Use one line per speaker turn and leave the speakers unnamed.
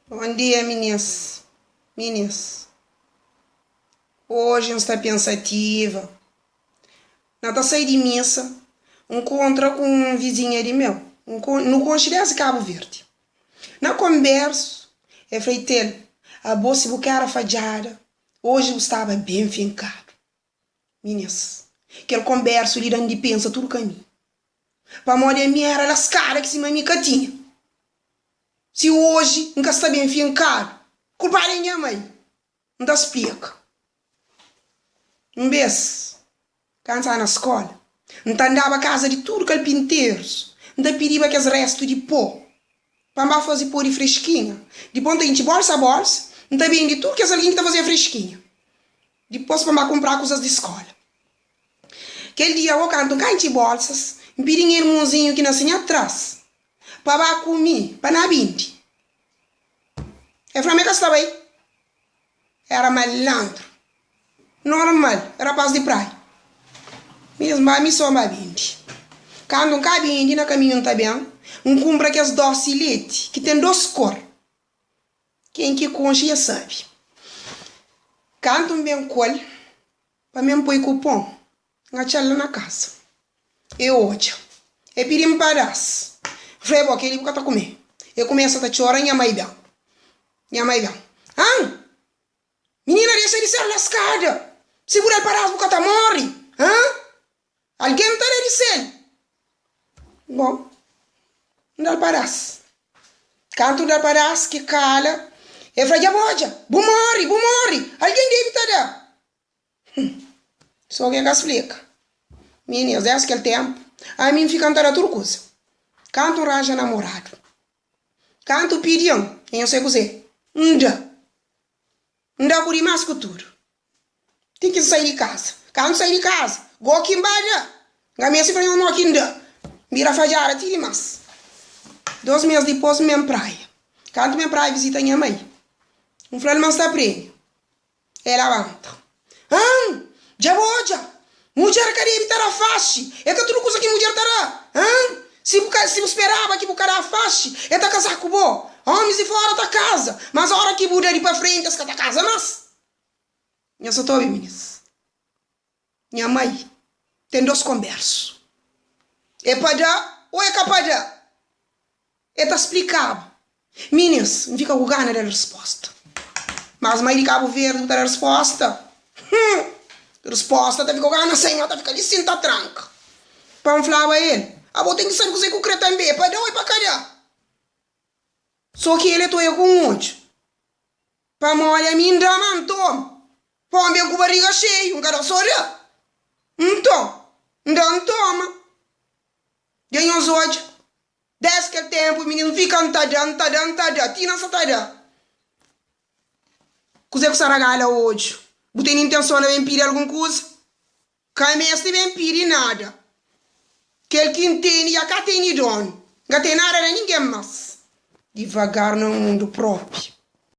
Bon dia minis, minis. Oji N sta pensativa. Na ta sai di misa, N kontra ku un vizinha di meu. Nu konxe desdi Kabu Verdi. Na konbersu, el fla, Itel, abo si bu ka era fadjada, oji bu staba ben finkadu. Minis, kel konbersu li da-m di pensa tudu kaminhu. Pamodi ami era laskada ki sima mi ka tinha. Si oji N ka sta ben finkadu, kulpadu é nha mai. N ta splika. Un bês, kantu staba na skóla, N ta andaba kaza di tudu kalpinterus, N ta pidiba kes réstu di pó pa N ba faze pó di freskinha. Dipôs N ta intxi bólsa bólsa, N ta bende tudu kes algen ki ta fazeba freskinha. Dipôs pa N ba kunpra kuzas di skóla. Kel dia ô kantu N ka intxi bólsas, N pidi nha irmonzinhu ki nase nha tras pa ba ku mi pa na bindi. El fla-m, E ka sta bai. Era malandru. Normal, rapás di praia. Mi N ba mi sô N ba bindi. Kantu N ka bindi, na kaminhu N ta ben, N kunpra kes dósi leti ki ten dôs kor. Ken ki konxe dja sabe. Kantu N ben ku el, pa mi N poi ku pon, N atxa-l la na kasa. E odja. E pidi-m padás. N fla, E bo, kel-li bu ka ta kume. E kumesa ta txora, Nha mai ben. Nha mai ben. An! Minina, dexa di ser laskada! Si bu da-l padás, bu ka ta móre. An! Algen ta da di sel. Bon, N da-l padás. Kantu N da-l padás ki kala, e fla, Dja bo odja, bu móre, bu móre! Algen debe ta da. So ke ka splika. Minis, des kel tempu, ami N fika N ta da tudu kuza. Kantu N ranja namoradu, kantu pidi-m, e nho sai kuzê? N da. N da ku dimás ku tudu. Ti ki N sai di kaza. Kantu N sai di kaza, go ki N ba da. N ka meste fla nho mo ki N da. N bira fadjada ti dimás. Dos mês dipôs, N ben praia. Kantu N ben praia vizita nha mai, N fla-l ma N sta prenha. E labanta. Han! Dja bu odja? Mudjer ka debe ta da faxi. É ka tudu kuza ki mudjer ta da. Han! Si bu ka, si bu speraba ki bu ka da faxi, e ta kaza ku bo. Omis di fora ta kaza, mas ora ki bu da di pa frenti es ka ta kaza mas. Nha sa ta obi, minis. Nha mai ten dos konbersu. É pa da o é ka pa da? E ta splikaba. Minis, N fika ku gana da-l resposta. Mas mai di Kabu Verdi bu ta da resposta? Hum! Resposta ta fika ku gana sen, ta fika li sin ta tranka. Pa N flaba el, Abo ten ki sabe kuzê ku kre tanbe, é pa da o é pa ka da? So ki el e ta oia ku un odju. Pamodi ami N da ma N toma. Pon ben ku bariga xeiu, N ka da so da. Nton, N da N toma. Dja nhos odja. Dés kel ténpu, mininu fika N ta da, N ta da, N ta da, ti na sa ta da. Kuzê ku sa ragala odju? Bu ten intenson na ben pidi algun kuza? Ka meste ben pidi nada. Kel ki N tene dja ka tene donu. N ka ten nada na ningen más. Divagar na mundu propi.